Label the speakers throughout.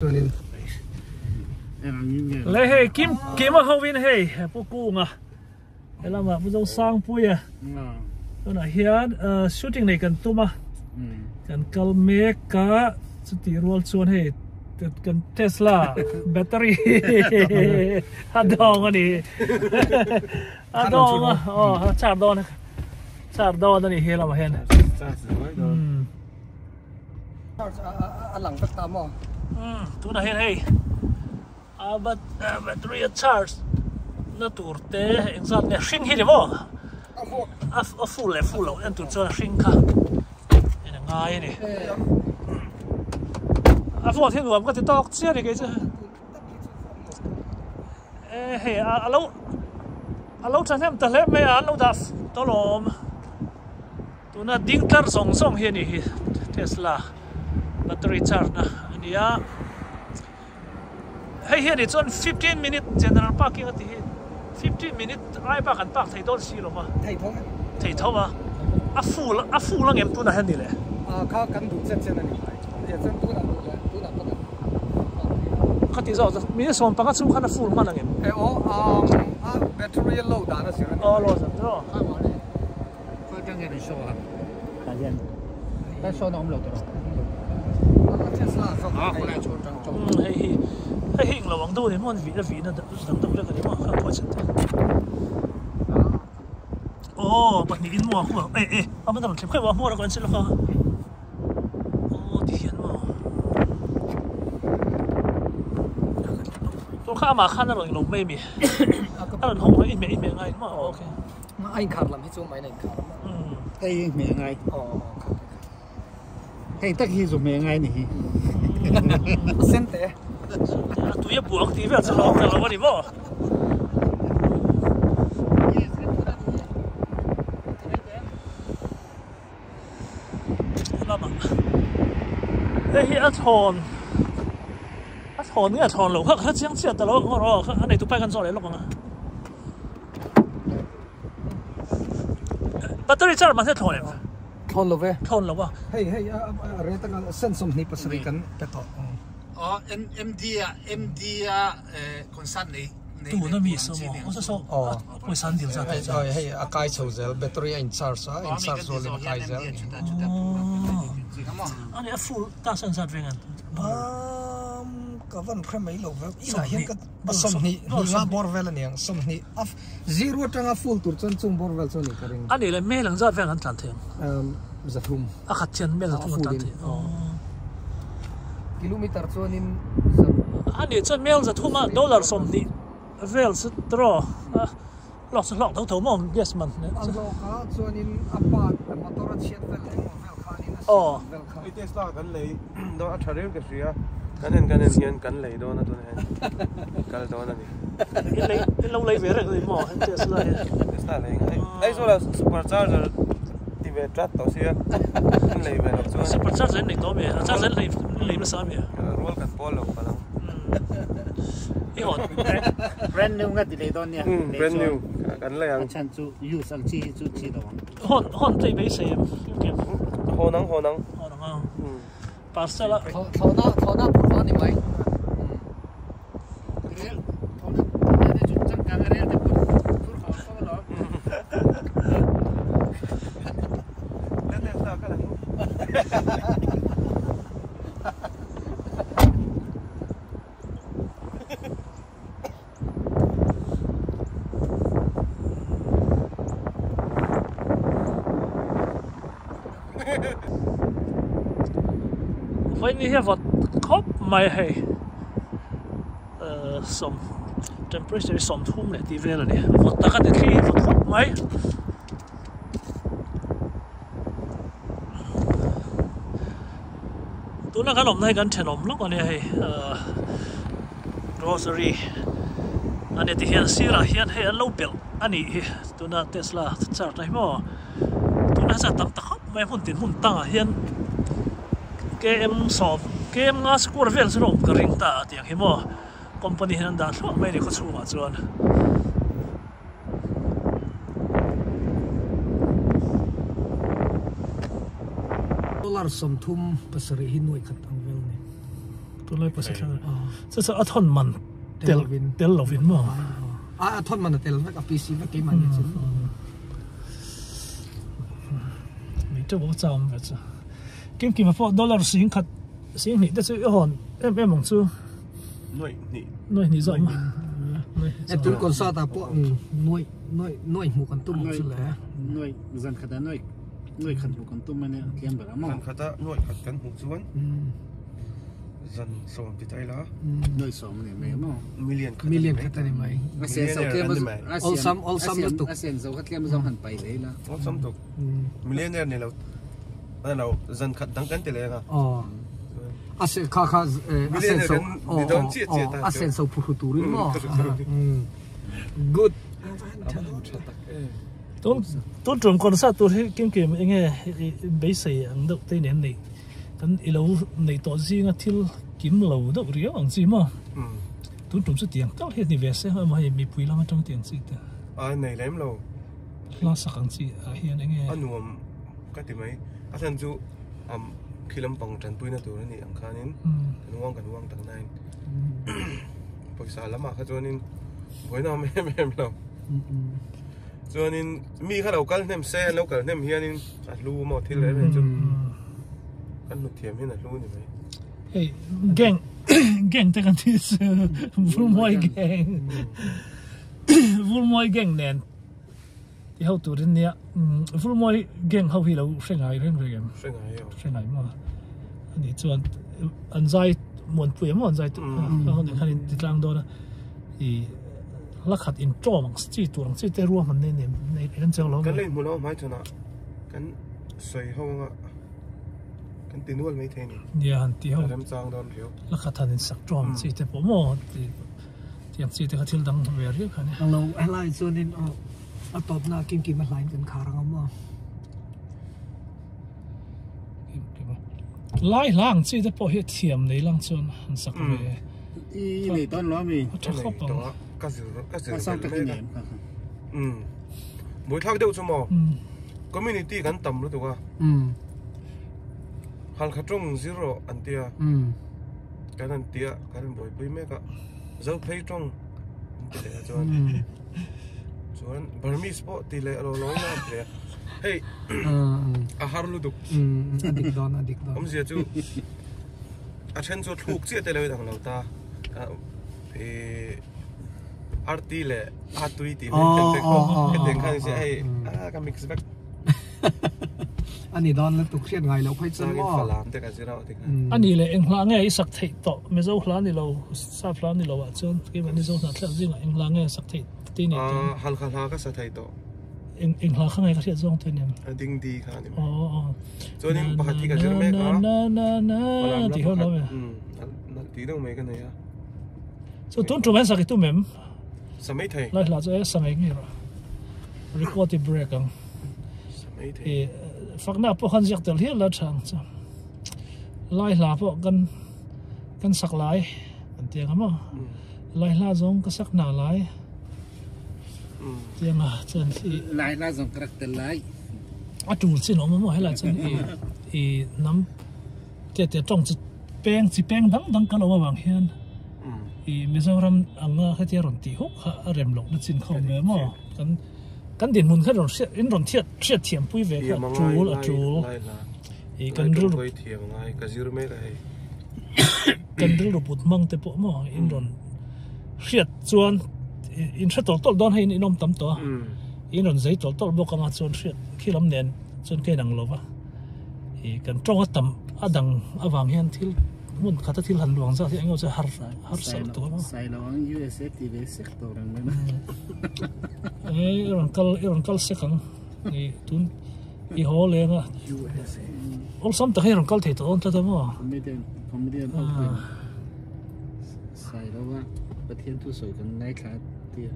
Speaker 1: Chuanin
Speaker 2: Le hei Kim Kima hovin hei Pu Kunga helama Pu Zosangpuia tunah hian shooting nei kan tum a kan kal mek a chutih rual chuan hei kan Tesla battery a dawng a ni a dawng a aw a charge dawn charge dawn a ni helamah hian.
Speaker 1: A lang vek ta maw?
Speaker 2: Umm tunah hian hei a battery a charge na tur te engzat nge hring hi ni maw? A full leh full loh en tur chuan a hring kha en a ngai a ni. A phone hi nuam ka ti tawk chiah a ni kei chu. E hei a lo a lo thahnem ta hle mai a an lo dah tawlawm. Tuna ding tlar zawng zawng hi a ni hi Tesla battery charge na a ni a hei hi a ni chuan 15 minute general parking a ti hi 15 minute ai bak an park thei dawn si lo va
Speaker 1: thei tho
Speaker 2: thei tho a a full a full ang em tunah hian ni le
Speaker 1: a kha kan duh chen chen a ni mai e chuan tunah duh leh tunah pawh kan park thei a
Speaker 2: ka ti zawk minute 15 chhung khan a full hman ang em
Speaker 1: e aw a battery a load dan a zir a ni
Speaker 2: aw load dan tiraw Hei hi hei hi englo ang deuh a ni maw an vih a vihna dang deuh hlek a ni maw kha pawh a chhan te aw pahnihin maw a khuh ang e e a hman a rawn thlep kheuh a hmuar a kawh en si lawk a aw ti hian maw tun kha amah khan a rawn lo mai a mi a rawn hawng i hmeh i hmeh ngai maw okay.
Speaker 1: A inkhar lam hi chu mai na inkhar a.
Speaker 3: Hei hi hmeh ngai. Hei tak hi zu hmeh ngai ni hi.
Speaker 1: Sen te.
Speaker 2: A tui a buang tih vel chu hlawk ta lo a ni maw? Lamah hei hi a thawn a thawn nge a thawn loh kha ka hre chiang chiah ta lo a ngawr aw a neitu pai khan zawh leh lawk ang a. Battery charge mahse thlawn em?
Speaker 1: Thlawn lo ve.
Speaker 2: Thlawn lo a.
Speaker 1: Hei hei a rate anga cent 27 kan pe tawh.
Speaker 3: Aw MD a MD a concert nei nei
Speaker 2: Tu na mi so maw? Aw so pawisa an dil zat
Speaker 1: te chu. Hei a kai chho zel battery a in charge a in charge rualin a kai zel.
Speaker 2: Ani a full ta san zat veng an.
Speaker 1: Ka van hre mai lo ve. Inah hian ka 20 hnih nga bawr vel a ni ang 20 a zero atanga full tur chuan chung bawr vel chu a ni ka ring.
Speaker 2: A nih leh mel ang zat vel an tlan thei ang.
Speaker 1: Um 300.
Speaker 2: A khat chian mel 300 an tlan thei.
Speaker 1: Kilometer chuanin
Speaker 2: A nih chuan mel 300 a dollar 20 vel chu tiraw a hlawk chu hlawk tho tho maw gas man
Speaker 1: a hlawk a chuanin a part motor a chhiat vel engemaw vel khanin a siam vel kha.
Speaker 4: Hei Tesla kan lei dawn a tha riau ka hria kan en kan en hian kan lei dawn a tunah hian kal dawn a ni.
Speaker 2: In lei in lo lei ve reng a ni maw heng Tesla hi.
Speaker 4: Tesla lei ngai Aizawl ah super charger ti ve tlat tawh sia in lei ve loh chuan.
Speaker 2: Super charger in nei tawh a mi a charger in lei in lei nasa a mi.
Speaker 4: Rual kan pawl lo palh ang.
Speaker 2: I hawn.
Speaker 3: Brand new nga ti lei dawn nia.
Speaker 4: Brand new kan lei ang.
Speaker 3: A chhan chu use ang chi hi chu chi lo ang.
Speaker 2: Hawn hawn tlei beisei em Kim.
Speaker 4: Hawn ang hawn ang.
Speaker 2: Hawn ang a. Parcel a.
Speaker 1: Thlawhna thlawhna phur a ni mai.
Speaker 2: Vawiin hi a vawt khawp mai hei ehh sawm temperature hi 30 leh tih vel a ni vawt tak a ni thli hi vawt khawp mai. Tuna kan awmna hi kan thenawm lawk a nia hei ahh grocery a ni tihian sirah hian hei an lo belh a nih hi tuna Tesla charge na hi maw tuna hian tam ta khawp mai hmun tin hmun tangah hian km sawm km nga square vel chu a awm ka ring ta a tiang hi maw company hian an dah thluah mai a ni khawchhungah chuan.
Speaker 1: Dollar 37 hi nuaih khat ang vel a ni.
Speaker 2: Tunlai pawisa thlang chu chu a thawn man tel tel lovin maw?
Speaker 1: A a thawn man a tel vek a PC vek keimah ni chu.
Speaker 2: Nei teuh a cham ve chu. Kim kim a pawh dollar sing khat sing hnih te chu i hawn em em ang chu.
Speaker 4: Nuaih hnih.
Speaker 2: Nuaih hnih zawk maw?
Speaker 1: E tun concert ah pawh nuaih nuaih nuaih hmuh kan tum ang chu le.
Speaker 3: Nuaih zan khat ah nuaih nuaih khat hmuh kan tum ania tlem ber a maw?
Speaker 4: Zan khat ah nuaih khat kan hmuh chuan zan sawm ti ta ila.
Speaker 3: Nuaih sawm a ni mai maw?
Speaker 4: Million khat a ni mai.
Speaker 1: Million khat a ni mai.
Speaker 3: A sen zo tlem a
Speaker 1: Awlsam awlsam lutuk.
Speaker 3: A sen zo kha tlem zawng han pai leh ila.
Speaker 4: Awlsam tuk. Millionaire ni lo a lo zan khat dang kan ti leh anga.
Speaker 1: Aw. A se kha kha a sen so a sen so phu turin maw. Good.
Speaker 2: Tun tun tum concert tur hi kim kim enge beisei ang deuh te nen nei kan i lo nei tawh zinga thil kim lo deuh riau ang chi maw. Tun tum chu tiang tal hi a ni ve se emaw hei mipui lam atang tiang chi te.
Speaker 4: A nei lem lo.
Speaker 2: Hla sak ang chi ah hian enge.
Speaker 4: A nuam ka ti mai. A thlan chu am khi lampang tanpuina tur a nih ang khanin kan uang kan uang tak nain pawisa lamah kha chuanin buaina awm em em lo. Chuanin mi kha lo kal hnem se an lo kal hnem hianin a hlu maw thil reng reng chu kan hmu thiam hian a hlu a ni mai.
Speaker 2: Hei gang gang te kan tih chu Vulmawi gang Vulmawi gang nen ti ho turin nia Vulmawi gang ho hi lo hre ngai reng reng em?
Speaker 4: Hre ngai em.
Speaker 2: Hre ngai maw? Ani chuan an zai muanpui em maw an zai tu a hun khan in ti tlang dawn a i la khat in tawm ang chi tur ang chi te ruahman nei nei nei an cheng lo
Speaker 4: Kan la inhmu lo hmai chhunah kan sawi ho anga kan ti nual mai thei a ni.
Speaker 2: Nia han ti ho.
Speaker 4: A remchang dawn riau.
Speaker 2: La khat han in sak tawm chi te pawh maw ti Tiang chi te kha thil dang ve riau kha nia.
Speaker 1: Lo helai chuanin aw a tawpna kim kim a hlain kan khar ang a maw.
Speaker 2: Kim kim a. Lai hla ang chi te pawh hi thiam nei lang chuan han sak ve.
Speaker 3: I nei tawn lo ami?
Speaker 2: A tha khawp ang.
Speaker 4: Ka zir ka zir vel mek a. Umm. Buaithlak deuh chu maw? Community kan tam lutuk a. Halkha tawng zir rawh an tia. Kan han tia kan han buaipui mek a. Zophei tawng an ti leh a chuan chuan Burmese pawh ti leh lo lo in a ti leh a hei a har lutuk
Speaker 1: a dik dawn a dik dawn
Speaker 4: awmzia chu a then chu thluk chiah te lo in ang lo ta ih arti leh atui tih mai te hetiang khan hei a ka mix vek.
Speaker 1: A ni dawn lutuk hriat ngai loh phei chuan maw?
Speaker 4: Falam te ka zir a ti khan.
Speaker 2: A ni leh eng hla nge i sak theih tawh? Mizo hla ni lo, sap hla ni lo ah chuan keimah Mizo hna thlak zingah eng hla nge sak theih ti nei tawh?
Speaker 4: Aaa Halkha hla ka sa thei tawh.
Speaker 2: Eng eng hla kha nge ka hriat zawng te nen?
Speaker 4: A ding di kha a ni mai.
Speaker 2: Aw aw.
Speaker 4: Chuanin pakhat hi ka zir mek a.
Speaker 2: Na na na na
Speaker 4: Falam
Speaker 2: tih ho lo e.
Speaker 4: Umm nalh tih deuh mai ka nei a.
Speaker 2: Chu tun tum hian sak i tum em?
Speaker 4: Sa mai thei.
Speaker 2: Lai hla chu e sa ngei ngei rawh. Record i break ang.
Speaker 4: Sa mai thei.
Speaker 2: I fakna pawh khan ziak tel hial la tha ang chu. Lai hla pawh kan kan sak lai kan ti ang maw. Lai hla zawng ka sak hna lai. Tiang a chuan i
Speaker 3: Lai hla zawng ka rak tel lai.
Speaker 2: A tul chin awm maw helai chuan i i hnam te te tawng chi peng chi peng dang dang ka lo avang hian i Mizoram anga hetia rawn tih huk kha a rem lohna chin kha awm ve maw kan kan dinhmun kha rawn hriat in rawn thiat hriat thiam pui ve kha tul a tul i kan rilru kan rilru put hmang te pawh maw in rawn hriat chuan in hre tawlh tawlh dawn hei in awm tam tawh a in rawn zei tawlh tawlh bawk anga chuan hriat khi lam nen chuan ka inang lova. I kan tawng a tam a dang avang hian thil hmun khata thil han luang zat hi eng emaw chu har harsa lutuk a maw.
Speaker 3: Sailo ang USA ti ve sek tawh reng mai na.
Speaker 2: E i rawn kal i rawn kal sek ang i tun i haw leng a.
Speaker 3: USA.
Speaker 2: Awlsam tak hi rawn kal thei tawh dawn tlat a maw.
Speaker 3: Comedian comedian ho pawhin Sailo a Pathian thu sawi kan ngaithla tia.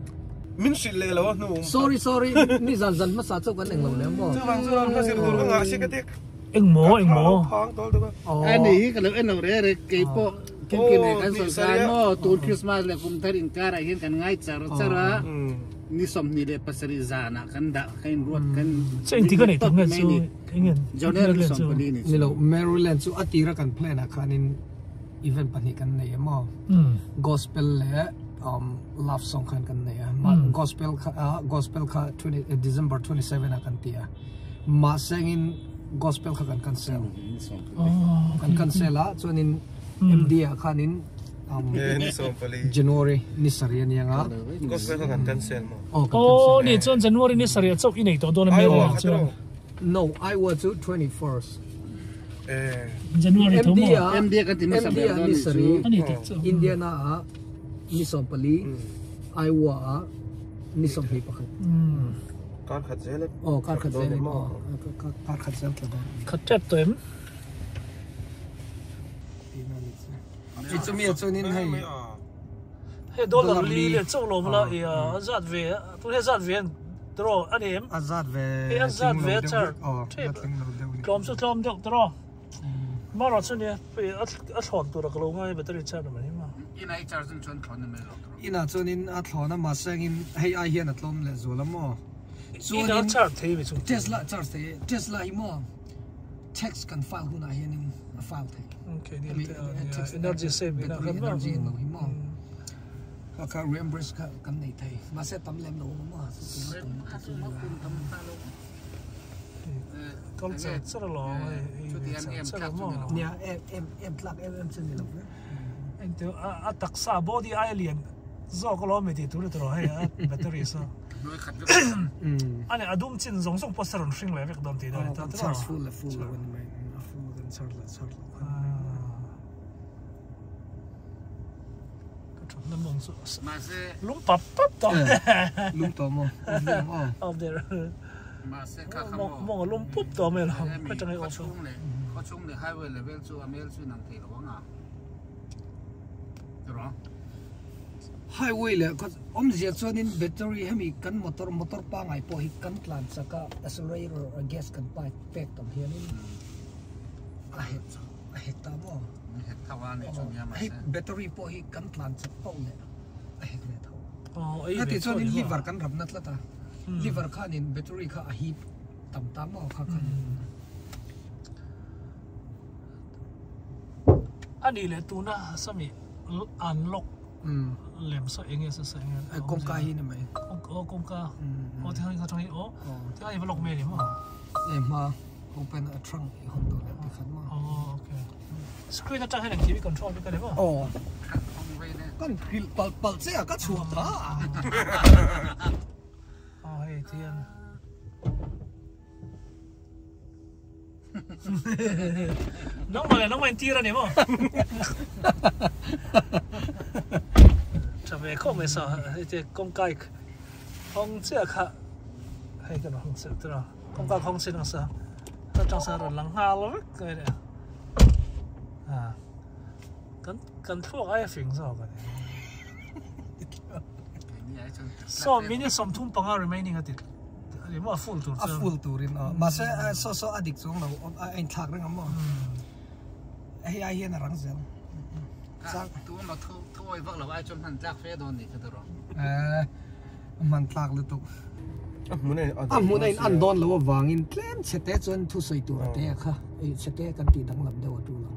Speaker 4: Min hrilh leh lo a hnu.
Speaker 1: Sorry sorry ni zan zan hmasa chauh kan englo leh maw.
Speaker 4: Chuvang chu ram hla zir tur ka ngah si ka tek.
Speaker 2: Engmaw engmaw.
Speaker 4: Phang tawl deuh a.
Speaker 3: A ni hi ka lo en lo re re kei pawh kim kim leh kan sawi khan maw tun Christmas leh kum thar inkar ah hian kan ngai char char a ni 27 zan ah kan dah kan inruat kan
Speaker 2: Che engti ka neih tur nge chu eng nge
Speaker 3: January 14 ni
Speaker 1: Ni lo Maryland chu a tira kan plan ah khanin. Event pahnih kan nei emaw gospel leh love song khan kan nei a gospel kha gospel kha December 27 ah kan ti a mahse engin gospel kha kan cancel kan cancel a chuanin MD ah khanin January ni sarih a nia nga
Speaker 4: gospel kha kan cancel maw
Speaker 2: aw ni chuan January ni sarih ah chauh i nei tawh dawn a mi chuan
Speaker 1: No, I was to 21st.
Speaker 2: January tho maw?
Speaker 3: MD kan ti hmasa ber dawn nih chu.
Speaker 2: Ani tak chu.
Speaker 1: Indiana ah ni 24, Iowa ah ni 21.
Speaker 4: Kar khat zel e.
Speaker 1: Aw, kar khat zel e. Aw, kar khat zel tla dawn.
Speaker 2: Khat tep tawh em?
Speaker 1: Chi chumi ah chuanin hei.
Speaker 2: Hei dollar li leh chauh lo mawla i a zat ve tun hei zat ve an tiraw a ni em?
Speaker 1: A zat ve
Speaker 2: hei a zat ve a char
Speaker 1: tep
Speaker 2: tlawm chu tlawm deuh tiraw marawh chu nia hei a thlawn tur a ka lo ngai battery charge mai ma.
Speaker 3: Ina i charge chuan thlawn a mai lo tiraw.
Speaker 1: Ina chuanin a thlawn a mahse engin hei ai hian a tlawm leh zual a maw
Speaker 2: chuanin ina charge thei mi chu
Speaker 1: Tesla charge thei Tesla hi maw tax kan file hunah hianin a file thei.
Speaker 2: Okay, ni te a energy saving na
Speaker 1: kan energy lo hi mo. Ka ka reimburse ka kan nei thei. Ma se tam lem lo mo.
Speaker 2: Kal char char lo ai char mo.
Speaker 1: Nia em em em tlak em em chen ni lo.
Speaker 2: Ente a taksa body ai lian zawk lo mi ti tur tro hei a battery so. Ani adum chin zawng zawng pawh saron hring leh vek dawn tih dawn
Speaker 1: ta charge full leh full lo ani mai a full kan charge leh charge lo khan
Speaker 2: ka that na mawng chu lum pap pap tawh
Speaker 1: lum tawh maw
Speaker 2: off there
Speaker 3: mahse kha kha maw
Speaker 2: mawng a lum pup tawh mai lo ka tang
Speaker 3: off khaw chhung leh highway level chu a mel chu inang thei lo ang a
Speaker 1: Highway leh khaw awmzia chuanin battery hemi kan motor motor pangai pawh hi kan tlan chak a accelerator or gas kan pipe pek tam hianin a het a het ta maw hei battery pawh hi kan tlan chak pauh leh a het ve tho heti chuanin liver kan ramna tlat a liver khanin battery kha a hip tam ta maw kha khan
Speaker 2: Ani leh tuna sami unlock lem saw eng nge saw saw eng nge
Speaker 1: kawngka hi ni mai
Speaker 2: aw kawngka aw ti khan atang hi aw ti khan i va lock mai ni maw
Speaker 1: e hma open a trunk i hawn dawn leh ti khan maw
Speaker 2: aw okay screen atang hian engkim i control vek a ni maw
Speaker 1: aw kan hrilh palh palh che a ka chhuah phah
Speaker 2: aw hei ti hian Nangmah leh nangmah intir a ni maw? Tha ve khawp mai saw hei te kawngka i hawng chiah kha hei kan hawng chiah tura kawngka hawng chin ang sa atang sa rawn lang nghal vek mai le a kan kan thluak ai a fing zawk a ni saw minute 35 remaining a ti A full tur
Speaker 1: chuan. A full turin aw. Mahse saw saw a dik chuang lo a inthlak reng ang maw. Hei ai hian a rang zel.
Speaker 3: Chang. Tu emaw thu thu awi vak lo ai chuan hman tlak fe dawn ni kha tawh rawh.
Speaker 1: Eh hman tlak lutuk.
Speaker 4: A hmun a
Speaker 1: A hmun a in an dawn lo avangin tlem chhete chuan thu sawi tur a te a kha. Ei chhete kan tih danglam deuh a tul ang.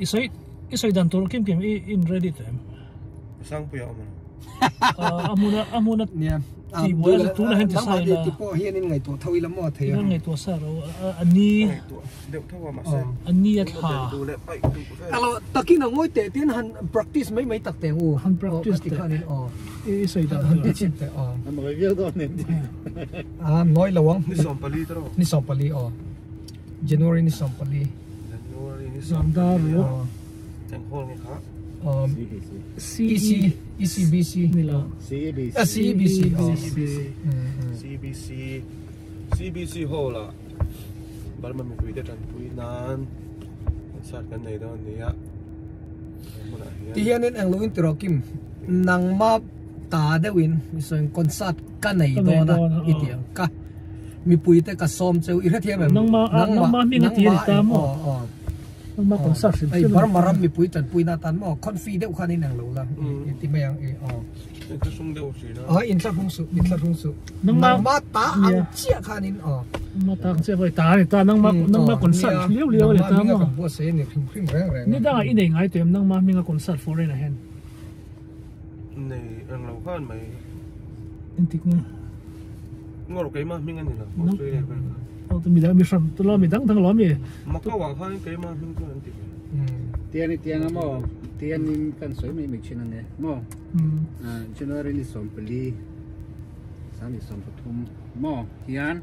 Speaker 2: I sawi i sawi dan tur kim kim i in ready tawh em?
Speaker 4: Sangpuia awm ang.
Speaker 2: A hmuna a hmuna
Speaker 1: nia
Speaker 2: ti buai a tuna hian ti sai la.
Speaker 1: Ti pawh hian in ngaihtuah tho ila maw thei
Speaker 2: a. In ngaihtuah sa ro a ni.
Speaker 4: Deuh tho a mahse.
Speaker 2: A ni a thla.
Speaker 1: Alo takin a ngawi teh tin han practice mai mai tak teng u.
Speaker 2: Han practice
Speaker 1: teh. Khanin aw.
Speaker 2: I sawi dan.
Speaker 1: Han ti chhin teh aw.
Speaker 3: A nawi viau dawn nen ti.
Speaker 1: A nawi lo ang.
Speaker 4: Ni 14 tawh.
Speaker 1: Ni 14 aw. January ni 14.
Speaker 4: January ni
Speaker 2: 14.
Speaker 1: Aw.
Speaker 4: Eng hall nge kha?
Speaker 1: EC ECBC
Speaker 2: ni lo.
Speaker 3: CEBC.
Speaker 1: CEBC.
Speaker 4: CEBC. CEBC. CEBC hall ah Burma mipui te tanpui nan concert kan nei dawn a ni a. Hmunah hian.
Speaker 1: Ti hianin eng lo in ti rawh Kim nangma ta deuhin sawiin concert ka nei dawn a i ti ang ka mipui te ka sawm cheu i hrethiam em?
Speaker 2: Nangma nangma hming a ti a ni ta maw?
Speaker 1: Aw aw.
Speaker 2: Nang ma concert hrim
Speaker 1: hrim. Ai Burma ram mi pui tan pui na tan mo confi deuh khan in ang lo la ti mai ang e aw.
Speaker 4: In thla hrung deuh hri na.
Speaker 1: Aw in thla hrung su in thla hrung su.
Speaker 2: Nang ma
Speaker 1: ma ta ang chiah khan in aw.
Speaker 2: Ma ta ang chiah voi ta ni ta nang ma nang ma concert liu liu ni ta mo.
Speaker 1: Kan buat se ni hrim hrim reng reng.
Speaker 2: Ni danga i nei ngai tuem nang ma hminga concert foreign a hen.
Speaker 4: Nei ang lo khan mai.
Speaker 2: In tik nge.
Speaker 4: Ngor keima hming ani lo Australia vel kha.
Speaker 2: Aw tu midang mi hram tu lo midang dang lo mi.
Speaker 4: Macau ah khan keima hming chu an ti ve.
Speaker 3: Tian i tiang a maw tian in kan sawi mai mai thin ange maw January ni 14 sang ni 13 maw hian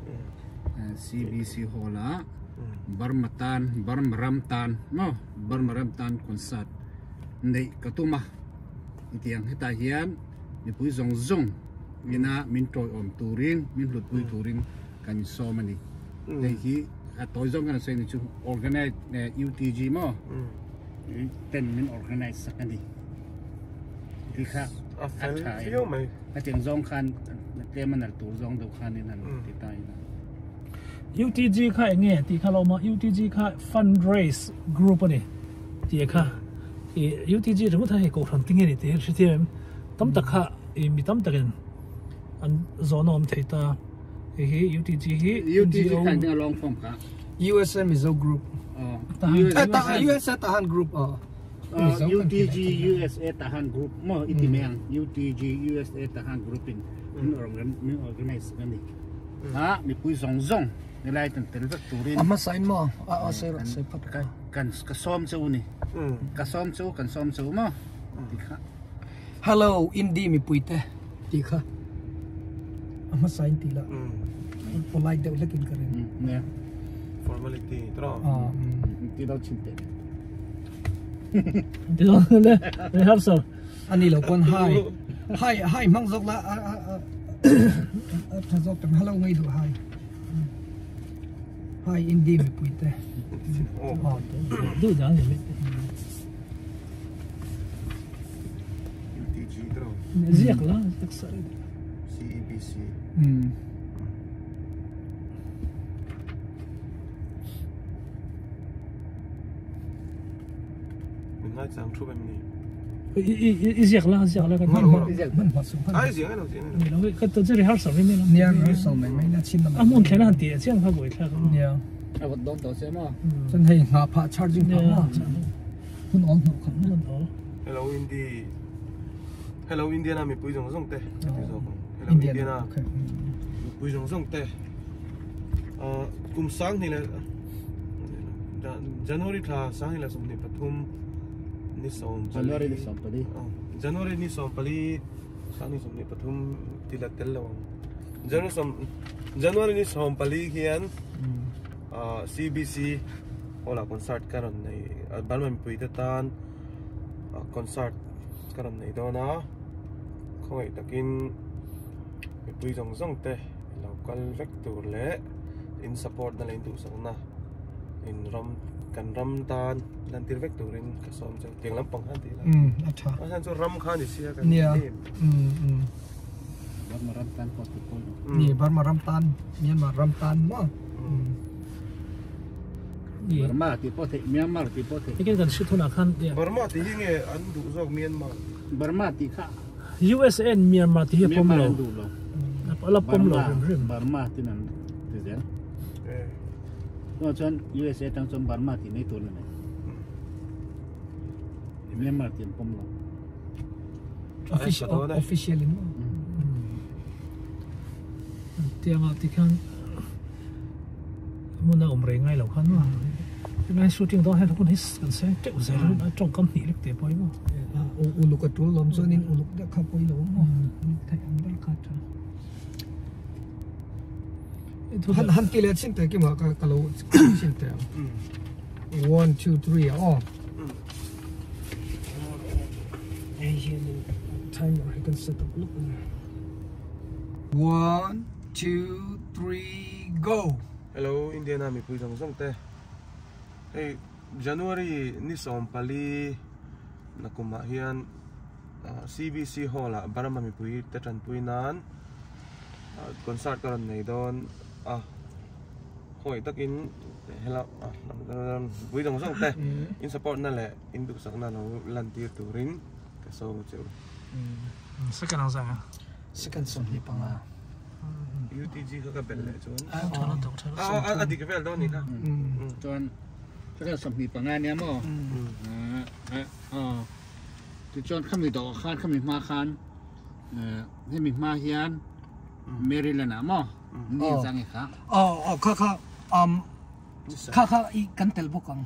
Speaker 3: CBC hall ah Burma tan Burma ram tan maw Burma ram tan concert neih ka tum a tiang hetah hian mipui zawng zawng ina min tawiawm turin min hlutpui turin kan insawm a ni. Hei hi a tawi zawng kan sawi ni chu organize UTG maw ten min organize sak a ni. Ti kha
Speaker 4: a fel viau mai.
Speaker 3: A tiang zawng khan tlem a nal tur zawng deuh khan in han ti ta ina.
Speaker 2: UTG kha enge tih kha lo awm a, UTG kha fundraise group a ni tih kha UTG ringawt kha hei kohhran tinge ni tih hi hre thiam em tam tak kha ih mi tam takin an zawhna awm thei ta hei hi UTG hi
Speaker 3: UTG kha engtin a long form kha
Speaker 1: USA Mizo group USA Tahan group aw
Speaker 3: UTG USA Tahan group maw i ti mai ang UTG USA Tahan group in min organize a ni a mipui zawng zawng helai tan tel vek turin
Speaker 1: a hmasa in maw a a sei rawh sei phat
Speaker 3: ka kan ka sawm cheu ni ka sawm cheu kan sawm cheu maw ti kha
Speaker 1: hello Indi mipui te ti kha a hmasa in ti la polite deuh hlek in ka ring
Speaker 3: ne
Speaker 4: formality tra
Speaker 3: ti do chin te
Speaker 2: ti do le rehearsal
Speaker 1: ani lo pawn hai hai hai hmang zawk la a a a a tha zawk tam hello ngei duh hai hai Indi mipui te
Speaker 2: duh dan ni
Speaker 4: UTG tro
Speaker 2: ziak la ziak sa
Speaker 4: CEBC Min ngai chang thu em ni.
Speaker 2: I ziak la ziak la kan
Speaker 1: man hma su
Speaker 4: Ai ziak lo ziak
Speaker 2: ni lo ka to che rehearsal ni lo
Speaker 1: nia rehearsal mai mai na chin na
Speaker 2: a mun thlen han ti chiang kha boi thla
Speaker 1: nia
Speaker 3: a wat don to se ma
Speaker 1: chun hei nga pha charging pha ma hun on hnu khan
Speaker 2: mun ol
Speaker 4: Hello Indi Hello Indiana mi pui zong zong te ti zo Hello Indiana mi pui zong zong te kum sang ni le January thla sang ni le sum ni pathum ni som
Speaker 3: January ni som pali
Speaker 4: January ni som pali sang ni som ni pathum ti la tel lo January som January ni som pali hian CBC hola concert karon nei Balman pui te tan concert karon nei dona khoi takin mi pui zong zong te local vek tur le in support na lein du sang na in ram kan ram tan lan tir vek turin ka som cheu tiang lampang han ti la
Speaker 1: a tha
Speaker 4: a chan chu ram kha ni sia kan
Speaker 1: nia
Speaker 3: Burma ram tan pawh ti pawh
Speaker 1: ni Burma ram tan Myanmar ram tan ma
Speaker 3: Burma ti pawh thei Myanmar ti pawh thei
Speaker 2: Eken kan hri thuna khan
Speaker 4: Burma ti hi nge an duh zawk Myanmar
Speaker 3: Burma ti kha
Speaker 2: USA and Myanmar ti hi pawm lo ala pawm lo rim rim
Speaker 3: Burma ti nan ti zel to chuan USA tang chuan Burma ti mai tur ni mai Myanmar ti an pawm lo
Speaker 1: official official in
Speaker 2: tianga ti khan muna awm rei ngai lo khan ma tunlai shooting dawn hian hun hi kan seng teuh zel a tawngkam hnih lek te pawh hi maw
Speaker 1: uluk a tul lawm chuanin uluk deuh kha pawi lo maw theih ang ber kha tha han han ti leh chin te ki ma ka ka lo chin te ang 1 2 3 aw hei hianin timer hi kan set up lawk a 1 2 3 go
Speaker 4: Hello Indiana mipui zawng zawng te hei January ni sawm pali nakumah hian CBC hall ah Burma mipui te tanpui nan concert ka rawn nei dawn a hawi takin. Hela pui zawng zawng te in support na leh in duhsakna lo lan tir turin ka sawm a che u.
Speaker 2: Second ang zai a.
Speaker 1: Second 25.
Speaker 4: UTG kha ka belh leh chuan.
Speaker 2: Tha la tuk tha la.
Speaker 4: A dik vel dawn ni kha.
Speaker 3: Chuan second 25 nia maw. Tichuan khami dawh khan khami hma khan hemi hma hian Maryland ah maw ni zang e kha.
Speaker 1: Aw kha kha kha kha i kan tel bawk ang.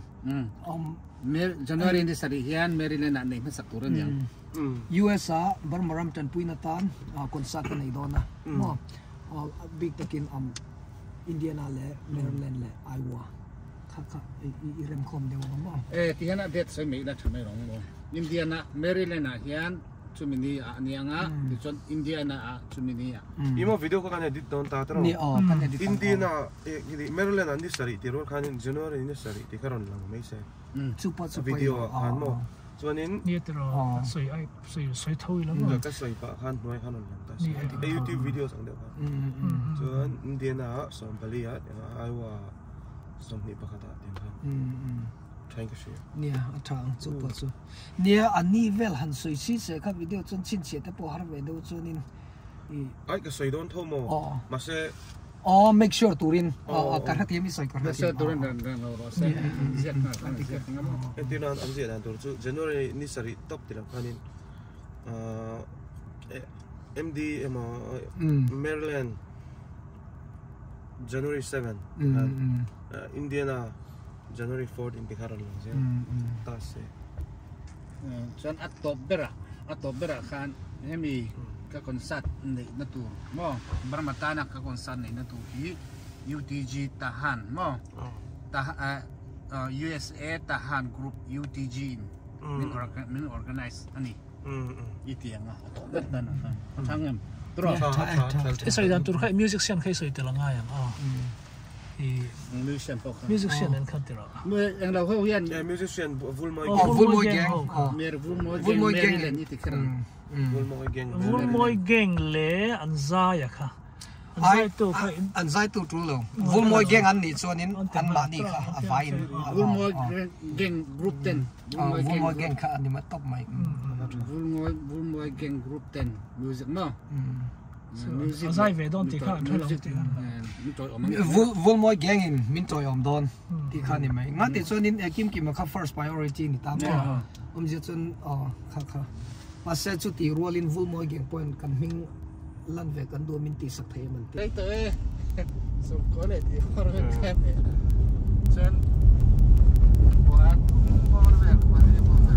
Speaker 3: January ni sarih hian Maryland ah nei hmasak tur a ni ang.
Speaker 1: US ah Burma ram tanpuina tan concert ka nei dawn a maw bik takin Indiana leh Maryland leh Iowa kha kha i remkhawm deuh ang maw.
Speaker 3: E tihian a date sawi mai ila tha mai rawng maw. Indiana Maryland ah hian chumi ni ah a ni ang a tichuan Indiana ah chumi ni ah.
Speaker 4: Emaw video kha kan edit dawn ta tawh.
Speaker 1: Ni aw kan edit ang.
Speaker 4: Indiana Maryland ah ni sarih tih rual khanin January ni sarih tih kha rawn lang mai se.
Speaker 1: Chu pawh chu
Speaker 4: video ah khan maw chuanin
Speaker 2: Ni tiraw kan sawi ai sawi sawi tho ila maw.
Speaker 4: Ka sawi pah khan hnuai khan rawn lang ta se. YouTube videos ang deuh khan. Chuan Indiana ah 14 ah Iowa 21 ah tiang khan. Thain ka hria.
Speaker 1: Nia a tha ang chu pawh chu. Nia a ni vel han sawi si se kha video chuan chhinchhiah te pawh har ve deuh chuanin i.
Speaker 4: Ai ka sawi dawn tho maw. Mahse
Speaker 1: Aw make sure turin ka hrethiam i sawi ka hrethiam.
Speaker 3: Make sure turin ran ran lo rawh se. Ziak nghal khan ziak nga maw.
Speaker 4: Entir nan an ziah dan tur chu January ni sarih tawp ti lo khanin MD emaw Maryland January 7 khan Indiana January 4 inti kha rawn lang zel ta se.
Speaker 3: Chuan a tawp berah a tawp berah khan hemi ka concert neihna tur maw Burma tana ka concert neihna tur hi UTG Tahan maw USA Tahan Group UTG in min min organize a ni i ti ang a a tawp ber dan ah khan a tha ngem tawh
Speaker 2: I sawi dan tur kha music sian kha i sawi tel a ngai ang aw.
Speaker 3: Musician pawh kha.
Speaker 2: Musician an khan tirh a.
Speaker 3: Eng lo ho hian.
Speaker 4: Yeah, musician Vulmawi gang.
Speaker 1: Oh, Vulmawi gang ho kha.
Speaker 3: Mer Vulmawi gang Maryland i ti kher ang.
Speaker 4: Vulmawi gang.
Speaker 2: Vulmawi gang le an zai a kha. An zai tu kha.
Speaker 1: An zai tu tul lo. Vulmawi gang an nih chuanin an mahni kha a vaiin.
Speaker 3: Vulmawi gang group ten.
Speaker 1: Vulmawi gang kha an ni mai tawp mai.
Speaker 3: Vulmawi Vulmawi gang group ten music maw.
Speaker 2: A zai ve dawn tih kha an hre lo tih kha.
Speaker 1: Vulmawi gang in min tawiawm dawn tih kha a ni mai. Nga tih chuanin Kim Kima kha first priority ni ta maw? Awmzia chuan aw kha kha. Mahse chuti rualin Vulmawi gang pawhin kan hming lan ve kan duh a min tihsak thei em an ti.
Speaker 3: Rei tawh e, sawmkaw leh tih hawr vek kha em chuan khua thum bawr vel khua te bawr vel.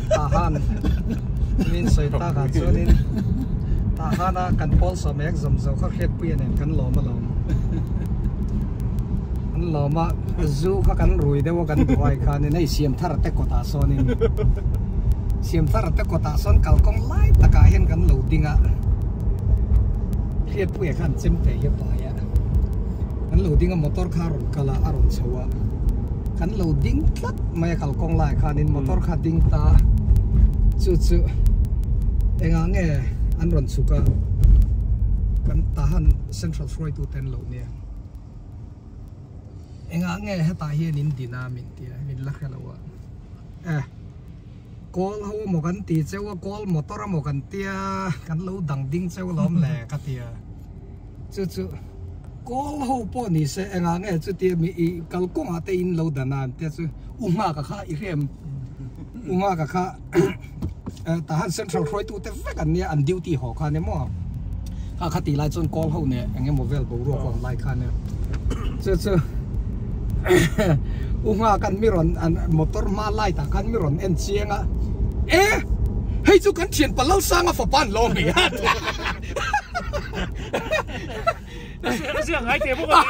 Speaker 1: Tahan min sawi tak ah chuanin Tahan a kan pawl sawm ek zawm zo kha hriatpui a nen kan lawm alawm an lawm a zu kha kan rui deuh a kan duh ai khanin hei siam thar te kawtah sawnin siam thar te kawtah sawn kalkawng lai takah hian kan lo ding a hriatpuia khan chem te hi a pai a kan lo ding a motor kha a rawn kal a a rawn chho a kan lo ding tlat mai a kalkawng lai khanin motor kha ding ta chu chu engah nge an rawn chhuk a kan tahan central hruaitu te an lo nia engah nge hetah hian in din a min ti a min la hre lo a eh kawl ho emaw kan ti cheu a kawl motor emaw kan tia kan lo dang ding cheu alawm le ka ti a chu chu kawl ho pawh ni se engah nge chutia mi ih kalkawngah te in lo dan a an tia chu u nghak a kha i hrem u nghak a kha tahan central hruaitu te vek an nia an duty haw khan emaw kha kha tih lai chuan kawl ho neh eng emaw vel boruak a awm lai khan e chu chu u nghak an mi rawn an motor hma light ah khan mi rawn en chiang a e hei chu kan thian pa Lalsanga fapa an lo a ni a.
Speaker 2: Zia ngai te bawk a ni.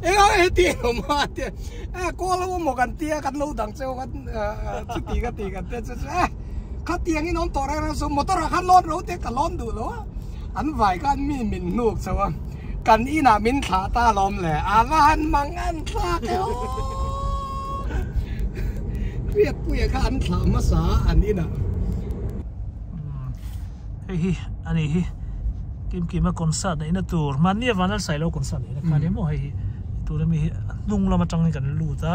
Speaker 1: Enga heti awm a tia e kawl ho maw kan tia kan lo dang cheu kan chuti ka ti kan tia chu chu e khatiang in awm tawh reng reng chu motor ah khan lawn ro te ka lawn duh lo a an vai khan mi min hnuk chho a kan inah min thlah ta alawm le a va han mang an thlak e aw Riatpuia kha an thlah hmasa a an inah.
Speaker 2: Hei hi a ni hi Kim Kima concert neihna tur mahni a Vanlal Sailo concert neihna kha nia maw hei hi tuna mi hi a hnung lam atang hi kan lut a.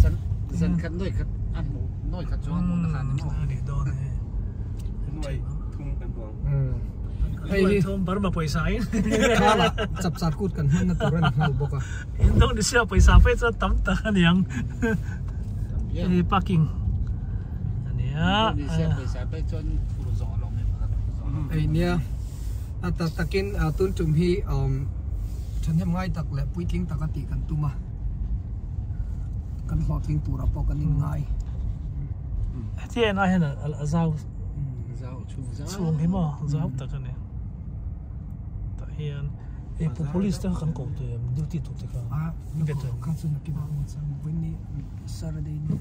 Speaker 3: Zan zan khat nawi khat a hmuh nawi khat chuang a hmuh na kha ni maw.
Speaker 2: A nih dawn e.
Speaker 4: Nuai thum kan hmu ang.
Speaker 1: Hei hi
Speaker 2: thum Burma pawisa in.
Speaker 1: Khala chapchar kut kan hmanna tur a ni nghal bawk a.
Speaker 2: Indonesia pawisa phei chuan tam tak a niang. Hei parking a nia.
Speaker 3: Indonesia pawisa phei chuan phur zawh lo mai pakhat phur zawh lo.
Speaker 1: Hei nia a tak takin tun tum hi thahnem ngai tak leh puitling taka tih kan tum a kan hlawhtling turah pawh kan inngai.
Speaker 2: Heti en ai hian a zau chhung hi maw zau tak a ni. Tah hian hei police te kha kan ko tawh em duty tur te kha
Speaker 1: better kha chu nakin ah awm chuan vawiin Saturday ni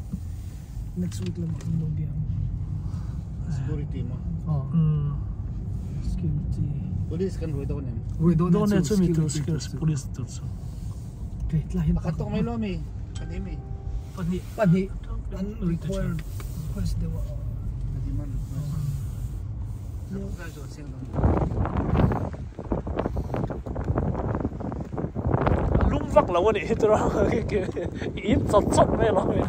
Speaker 1: next week lamah kan lo bia ang
Speaker 3: security maw
Speaker 1: security
Speaker 3: police kan ruai dawn em
Speaker 1: ruai dawn
Speaker 2: e chu mi tur security police tur chu
Speaker 1: okay tlai hian
Speaker 3: pakhat tawk mai lo mi pahnih mi
Speaker 2: pahnih
Speaker 1: pahnih an require request deuh a
Speaker 3: demand request
Speaker 2: Lum vak lo a nih hi tura i ip chawt chawt mai alawm i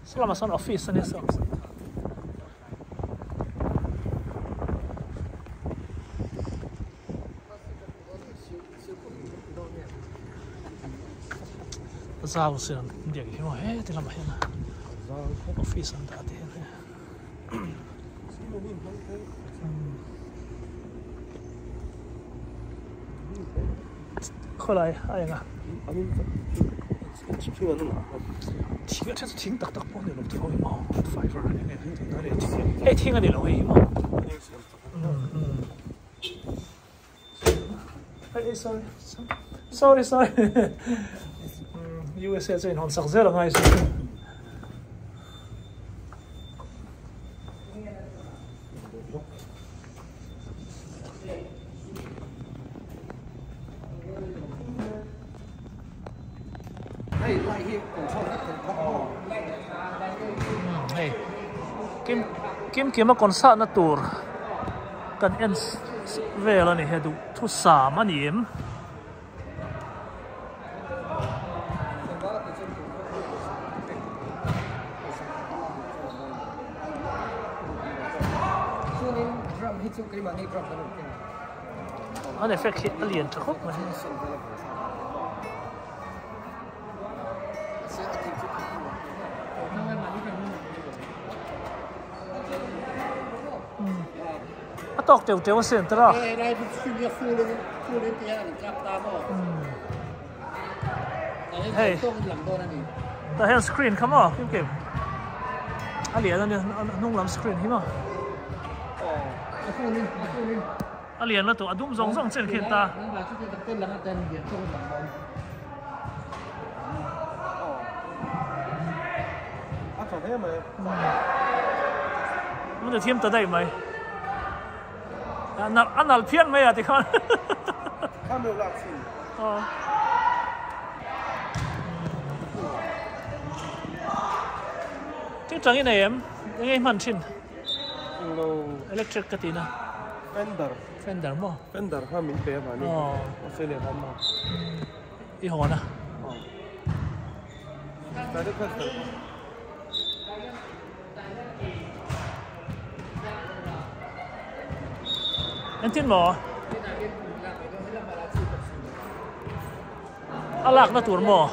Speaker 2: Saw lamah sawn office a nia saw. Zau siam biak hi maw heti lamah hian office an dah te hian hei khawlai a eng a thing a then chu thing tak tak pawh a ni lo tho hi maw fiber a ni hei thing a ni lo hei hi maw. Hey, sorry. Sorry, sorry. USA chu inhawn sak zel a ngai chu. Hei kim kim kima concert na tur kan en vel a ni he duh thusam a ni em. An effect hi a lian tha khawp mai. A tawk teuh teuh a sen tar a. Hei tah hian screen kha maw kim kim a lian a nia hnung lam screen hi maw a lian la tawh a dum zawng zawng chen khin ta. Mun thiam ta daih mai. A nal phian mai a tikhan. Thil tang i nei em? Eng nge i hman thin? Electric ka tihna.
Speaker 4: Fender.
Speaker 2: Fender maw?
Speaker 4: Fender kha min pe avangin Australia khan maw?
Speaker 2: I hawn a. Engtin maw? A lakna tur maw?